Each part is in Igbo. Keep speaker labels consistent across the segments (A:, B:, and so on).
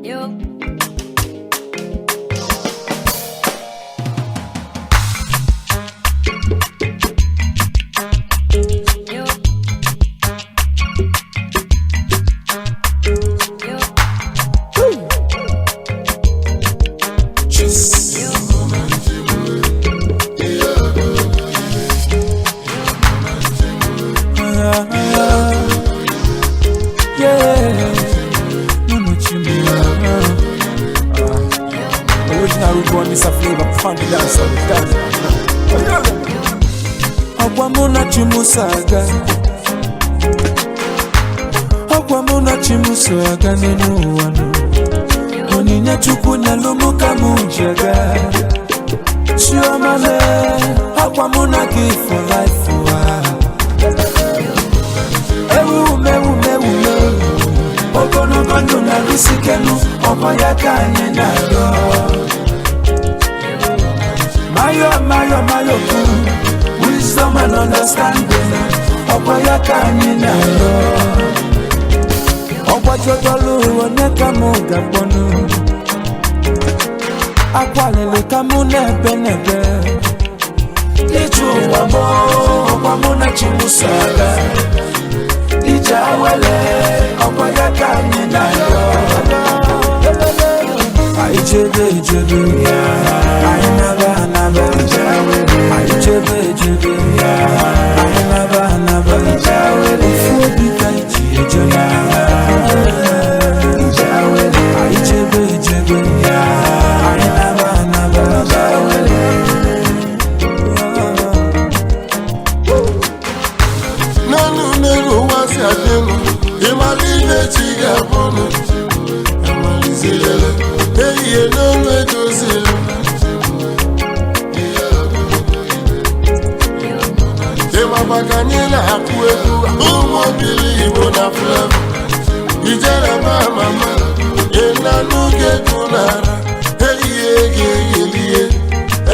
A: Yo. Yo. Yo.
B: Yeah, no chimney. Original root one is a flavor, funny dancer, dance. Ọkwa mụ na chi m so aga. Ọkwa mụ na chi m so aga n'elu ụwa nụ. Onyinye Chukwu nyelụ mụ ka mụ ji aga. Chioma lee, ọkwa mụ na gị for life ụwa. Ewu mewu mewu mewu. Ogologo ndụ na-arụsikenu, ọkwa ya ka anyị na-arịọ. Mayo mayo mayo kwu, wisdom and understanding, ọkwa ya ka anyị na-arịọ. Ọgbajodolu onye ka mụ ga-akpọnụ? Akwalili ka mụ na-ebe n'ebe. Ije ụwa mụ, ọkwa mụ na chi mụ so aga. Ije awele, ọkwa ya ka anyị na-arịọ. Anyị chebe echebe, anyị naba anaba. Anyị chebe echebe, anyị naba anaba. Ofu obi ka anyị ji eje na. Anyị chebe echebe, anyị naba anaba.
C: N'elu n'elu ụwa si adịnụ, ịmala ihe chi ga-abụnụ. Amalizilele ehihie n'olu edozilu. Ịmakwa ka anyị na-akụ egwu ụmụ obili Igbo na Flevo. Ijere ma mama ịnanụ ga-egwu n'ara. Ehihie ga-eyelie,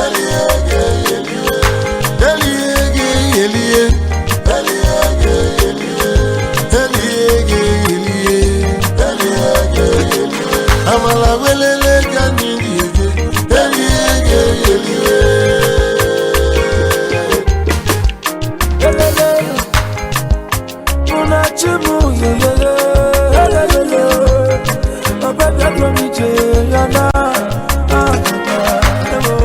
C: ehihie ga-eyelie, ehihie ga-eyelie, ehihie ga-eyelie, ehihie ga-eyelie, ehihie ga-eyelie. Amala welele ka anyị ga-eje, ehihie ga-eyelie.
B: Elele, mụ na chi m yeyeye, elelele, ọbẹ bịa dụọ m ije ya na, ah, ah, ewo.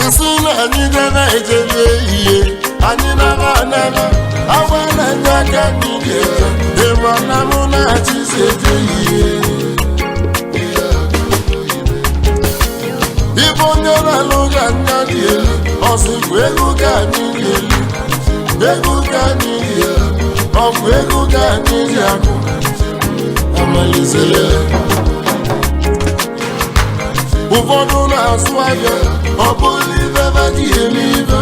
C: Nsị na anyị debe ejebe ihe, anyị naba anaba, awa na anyị aka anyị ga-eje, ịma na mụ na achịzi eje ihe. Ibe onye na-alụ ga anya dị elu, ọsịkwa ego ka anyị dị elu, ego ka anyị dị elu, ọ bụ ego ka anyị ji akụ, amalizelele. Ụfọdụ na-azụ ahịa, ọ bụrụ ibe ha ji eme ibe.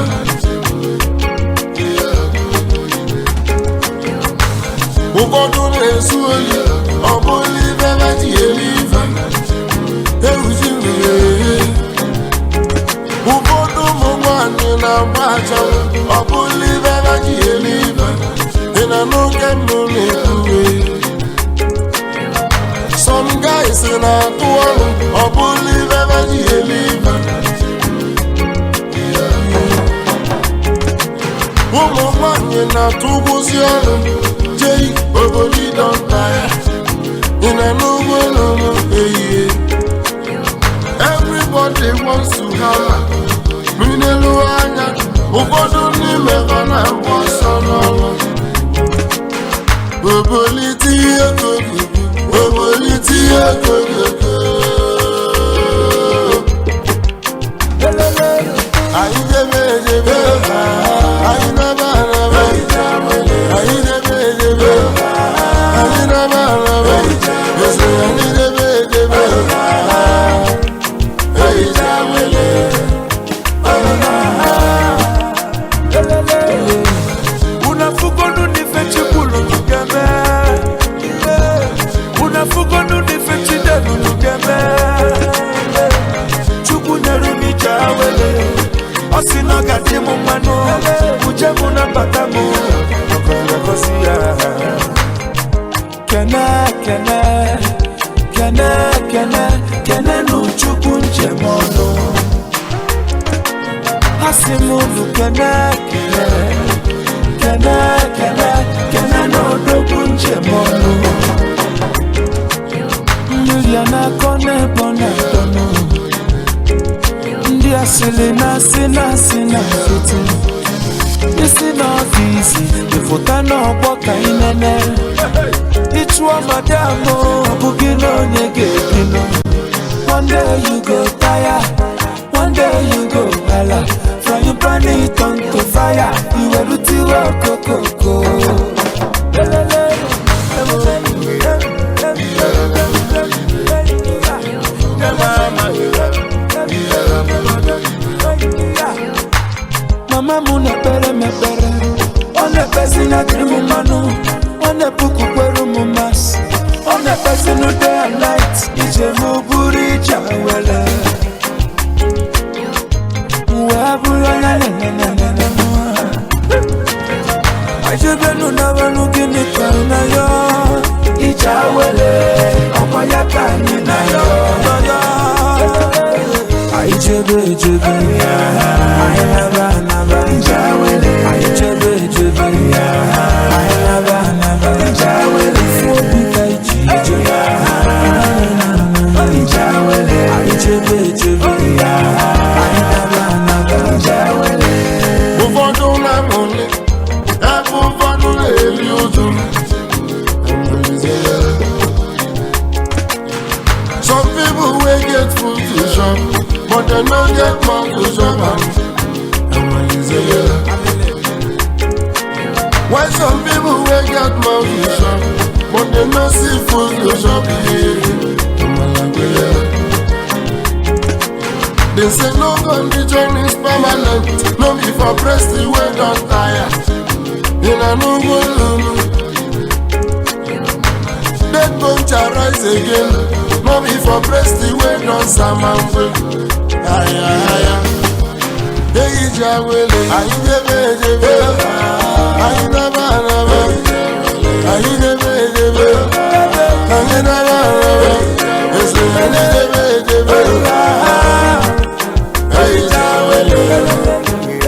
C: Ụfọdụ na-ezu ohi, ọ bụrụ ibe ha ji eme ibe. Ewuzi mmiri. Ụfọdụ ụmụ nwanyị na-agba achanwụ, ọ bụrụ ibe ha ji eme ibe. Ị na n'oge mbụ na-ekwuwe. Some guys na-atụ ọrụ, ọ bụrụ ibe ha ji eme ibe. Ụmụ nwanyị na-atụgbuzi ọrụ, jei obodo ịdọnta ya. Ị na n'ugbo n'ụlọ ehihie. Everybody wants to hammer. Mmiri anya, ụfọdụ n'ime ha na-agba ọsọ n'ọrụ. Obolite ihe kogogo, obolite ihe kogogo.
B: Elele,
C: Anyị debe edebe, anyị naba anaba. Anyị debe edebe, anyị naba anaba. Ese anyị debe edebe, ehicha wele.
B: elele, unafugonu nife chikwulu nugeme. Unafugonu nife chidelu nugeme. Chukwu nyere m ije awele. Ọ sị na ọ ga-adị m mmanụ, uje m na mbata m, ọgọzi ya. Kene kene, kene kene, kene nụ Chukwu njem ọnụ. Asị m unu kene kene, kene kene, kene n'odogwu njem ọnụ. Mmiri a na-akọ n'ebe ọ na-adọnụ. Ndị asịrị na-asị na-asị na nkịtị. Isi n'ọfịs ịfụta n'ọgbọ ka ị nene. Ịchụọ madam, ọ bụghị na onye ga-ebinụ. One day you go tire, one day you go hala. Frying pan it on to fire, iwerutiwe okokoko. Lelele. Mama m na-ekpere m ekpere, ọ na-ekpezi na dịrị m mmanụ, ọ na-epuku kwere m masị, ọ na-ekpezi nu day and night, ije m bụrụ ije wele wee bụrụ onye nenenenene. Ajebenu nabanu, gịnị ka na ya ije awele, ọkwa ya ka anyị na ya. Anyị jebe ejebe, anyị naba anaba, ije awele. Anyị jebe ejebe, anyị naba anaba, ije awele. Ifu obi ka iji ije, ije awele. Anyị jebe ejebe, anyị naba anaba, ije awele.
C: Ụfọdụ na-amụli ebe ụfọdụ na-eri ụjụ. Some people wey get food to chop, but dem no get mouth to chop am. Why some people wey get mouth to chop, but dem no see food to chop? They say no condition is permanent, no be for breast wey don tire. Una no go lulu. Dead bone shall rise again, no be for breast wey don samamwe. Aya aya. Eyi ji awele, anyị debe edebe, anyị naba anaba, anyị debe edebe, anyị naba anaba, ese anyị debe edebe. Eyi ji awele.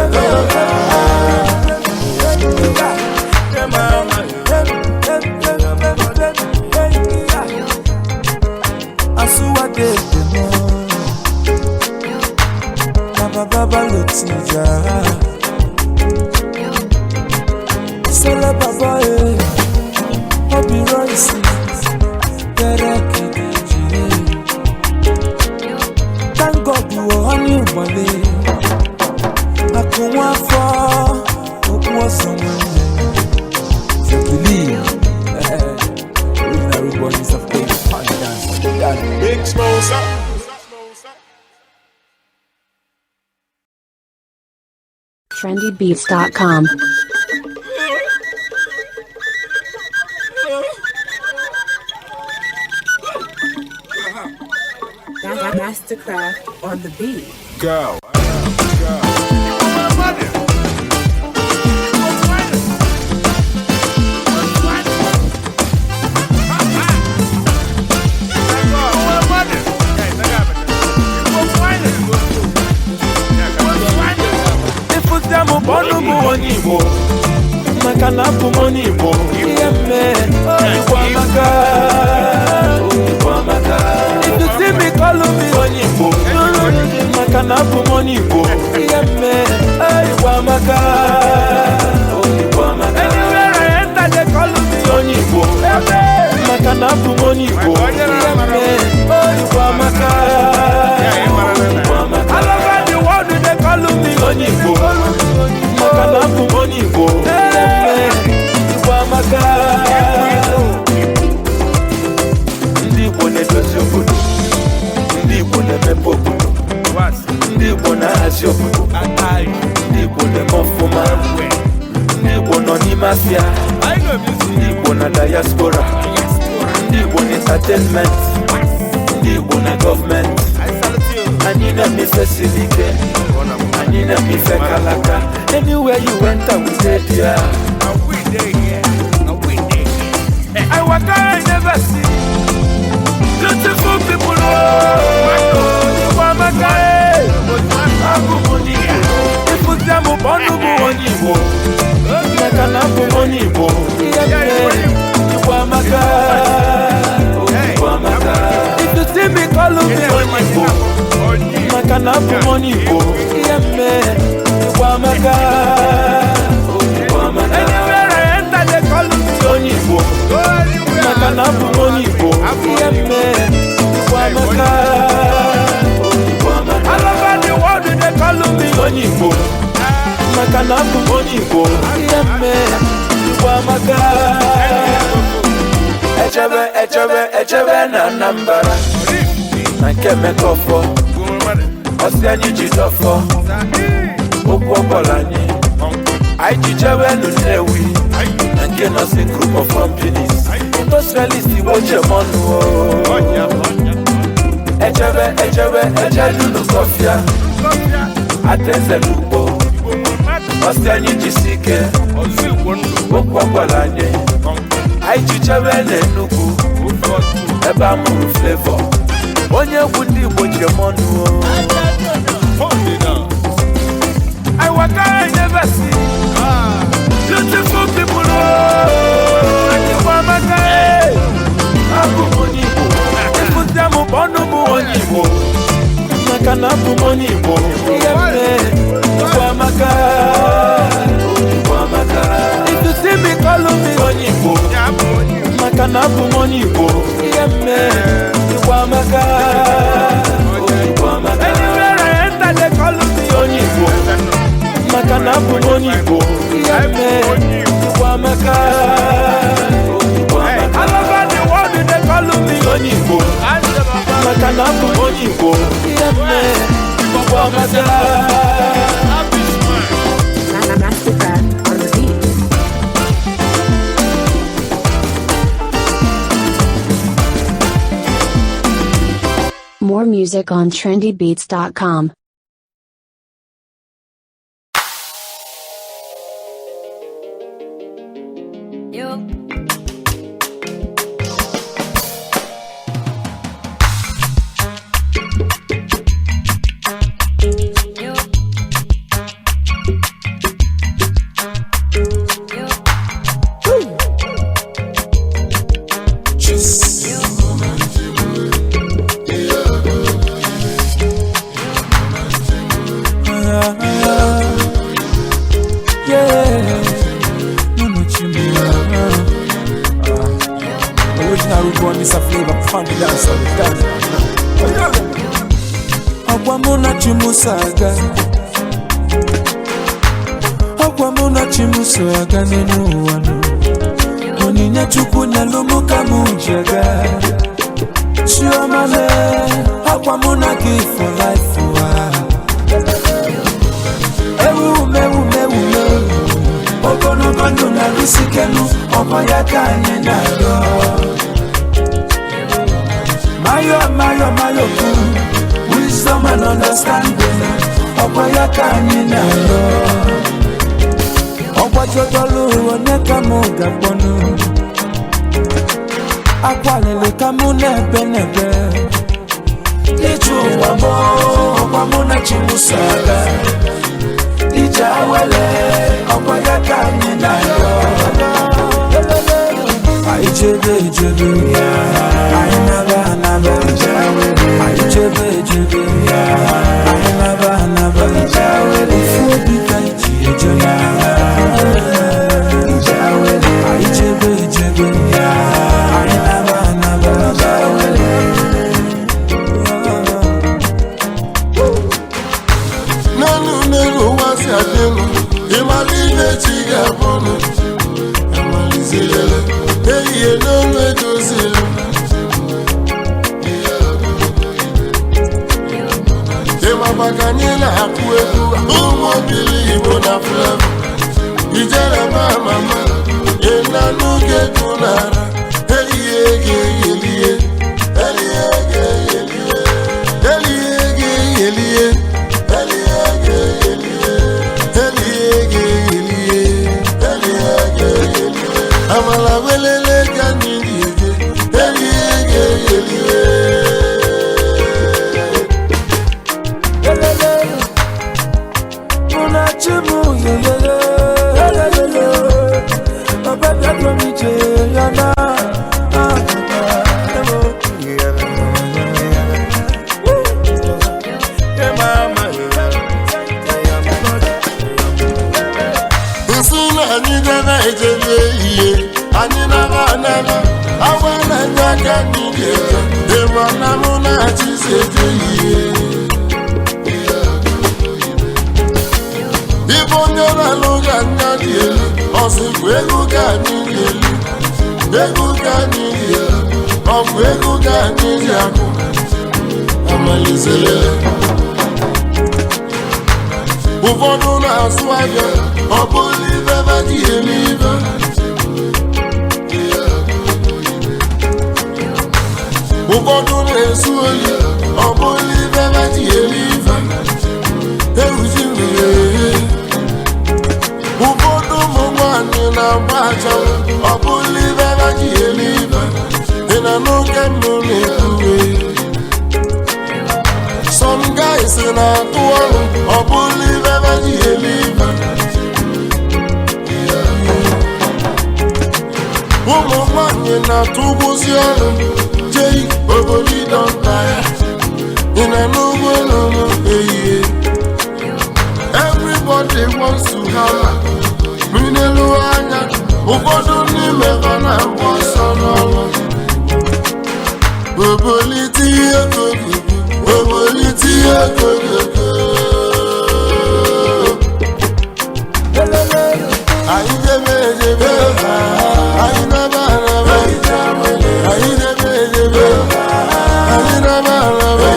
B: Baba lo ti jà. Sọlá bàbá ẹ̀, Obi Royce, Derek Dèjì. Thank God wọ ní ìwọlé. Àkùnwọ́n afọ, òkú ọ̀sán wọn. Fekili, original road boy, Mr. Fake, Party Dance,
C: Big Smosa.
A: trendybeats.com.
D: Mastercraft on the beat.
C: Go.
B: Ịfụta m bụ ọnụ m onye Igbo, maka na abụ m onye Igbo. Ihe mme Igbo amaka, Igbo amaka. If you see me, call me onye Igbo, maka na abụ m onye Igbo. Ihe mme Igbo amaka, Igbo amaka. Anywhere I enter, they call me onye Igbo, maka na abụ m onye Igbo. Ihe mme Igbo amaka, Igbo amaka. All over the world they call me onye Igbo, maka na abụ m onye Igbo. Igbo amaka. Ndị Igbo na-edozi obodo, ndị Igbo na-emepe obodo, ndị Igbo na-ahazi obodo, ndị Igbo na-eme ọfụma, ndị Igbo nọ n'ime afịa, ndị Igbo na diaspora, ndị Igbo na entertainment, ndị Igbo na gọọmenti. Anyị na-eme ife siri ike, anyị na-eme ife. Anywhere you enter, we dey there. I waka, I never see beautiful people. Oh, Igbo amaka, eh. Abụ m onye Igbo. Ịfụta m bụ ọnụ bụ onye Igbo. Maka na abụ m onye Igbo. Ihe mere, Igbo amaka. Igbo amaka. If you see me, call me onye Igbo. Maka na abụ m onye Igbo. Ihe mere, Igbo amaka. Igbo amaka. Anywhere I enter, they call me onye Igbo. Maka na abụ m onye Igbo. Ihe mere, Igbo amaka. Igbo amaka. All over the world, they call me onye Igbo. Maka na abụ m onye Igbo. Ihe mere, Igbo amaka. Echebe, echebe, echebe na Anambra. Na nke Emeka Ọfọ. Ọsị anyị ji dọfọ. Okwu ọbọla anyị. Anyị ji jewe nụ Nnewi. Na nke Nursing Group of Companies. Industrialist Igbo Jemọnụ o. Echebe, echebe, eche lulu kọfịa. Ateze n'ugbo. Ọsị anyị jisi ike. Okwu ọbọla anyị. Anyị ji jewe n'Enugu. Ebe a mụrụ Flavour. Onye egwu ndị Igbo Jemọnụ o. I waka, I never see beautiful people. Oh, Igbo amaka, eh. Abụ m onye Igbo. Ịfụta m bụ ọnụ bụ onye Igbo. Maka na abụ m onye Igbo. Ihe mere, Igbo amaka. Igbo amaka. If you see me, call me onye Igbo. Maka na abụ m onye Igbo. Ihe mere, Igbo amaka. Igbo amaka. Anywhere I enter, they call me onye Igbo. Maka na abụ m onye Igbo. Ihe mere, Igbo amaka. Igbo amaka. All over the world, they call me onye Igbo. Maka na abụ m onye Igbo. Ihe mere, Igbo amaka.
D: Mastercraft on the beat.
A: More music on trendybeats.com.
B: Yeah. No, Chimney.
E: Original root boy, Mr. Flavor, funky dancer, dance.
B: Ọkwa mụ na chi m so aga. Ọkwa mụ na chi m so aga n'elu ụwa nụ. Onyinye Chukwu nyelụ mụ ka mụ ji aga. Chioma le, ọkwa mụ na gị for life ụwa. Ewu mewu mewu mewu. Ogologo ndụ na-arụsikenu, ọkwa ya ka anyị na-arịọ. Mayo, mayo, mayo kwu. Wisdom and understanding, ọkwa ya ka anyị na-arịọ. Ọgbajodolu onye ka mụ ga-akpọnụ. Akwalili ka mụ na-ebe n'ebe. Ije ụwa m, ọkwa mụ na chi m so aga. Ije awele, ọkwa ya ka anyị na-arịọ. Anyị chebe echebe, anyị naba anaba. Anyị chebe echebe, anyị naba anaba. Ofu obi ka anyị ji eje na. Anyị chebe echebe, anyị naba anaba.
C: N'elu n'elu ụwa si adịnụ, ịmara ihe chi ga-abụnụ. Amalizilele, ehihie n'olu edozila. Ịma maka anyị na-akụ egwu ụmụ obili Igbo na Flavor. Ijere ma mama, ịna n'oge egwu nara, ehihie ga-eyelie, ehihie ga-eyelie, ehihie ga-eyelie, ehihie ga-eyelie, ehihie. Ọsịkwa ego ka anyị na-eli, ego ka anyị ji, ọ bụ ego ka anyị ji akụ amalizere. Ụfọdụ na-azụ ahịa, ọ bụrụ ibe ha ji eme ibe. Ụfọdụ na-ezu ohi, ọ bụrụ ibe ha ji eme ibe. Ewuji mmiri. Ụfọdụ ụmụ nwanyị na-agba achanwụ, ọ bụrụ ibe ha ji eme ibe. Ị na n'oge mbụ na-ekwuwe. Some guys na-atụ ọrụ, ọ bụrụ ibe ha ji eme ibe. Ụmụ nwanyị na-atụgbuzi ọrụ jei obodo ịdọnta ya. Ị na n'ugbo n'ụlọ ehihie. Everybody wants to hammer. Mmiri n'elu anya, ụfọdụ n'ime ha na-agba ọsọ n'ọrụ. Obolite ihe kogogo, obolite ihe kogogo. Anyị debe edebe, anyị naba anaba, anyị debe edebe, anyị naba anaba,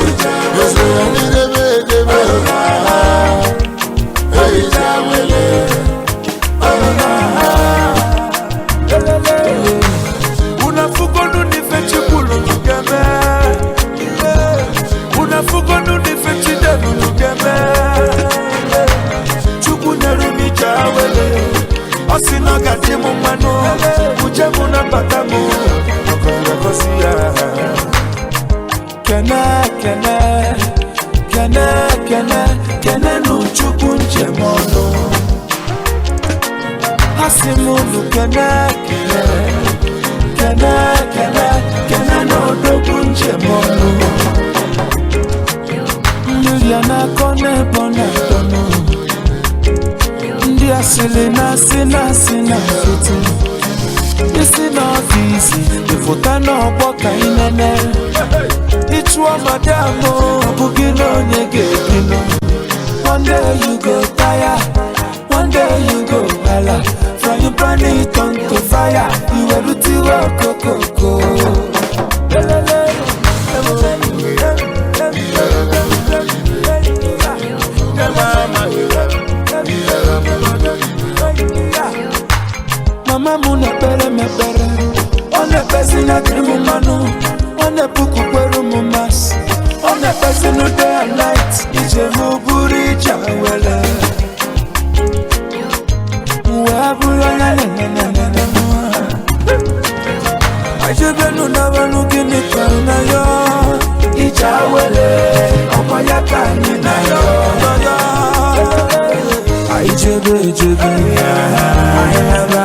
C: ese anyị debe edebe, ehicha wele.
B: Unafugonu nife chikulu nugeme. Unafugonu nife chidelu nugeme. Chukwu nyere m ije awele. Ọ sị na ọ ga-adị m mmanụ. Uche mụ na mbata mụ. Ọgọzi ya. Kene kene kene kene kene nụ Chukwu njem ọnụ. Ha sị m unu kene kene kene kene kene n'odogwu njem ọnụ. Mmiri a na-akọ n'ebe ọ na-adọnụ. Ndị asịrị na-asị na-asị na nkịtị. Isi n'ọfịs ịfụta n'ọgbọ ka ị nene. Ịchụọ madam ọ bụghị na onye ga-ebinụ. One day you go tire, one day you go hala. From your brand turn to fire, iwerutiwe okokoko. Mama m na-ekpere m ekpere, ọ na-ekpezi na dịrị m mmanụ, ọ na-epuku kwere m masị, ọ na-ekpezi na day and night, ije m bụrụ ije were. Wee bụrụ onye na-enenenene. Ajebenu na benu gịnị ka m na ya? Ije awele, ọkwa ya ka anyị na ya. Anyị jebe ejebe, anyị naba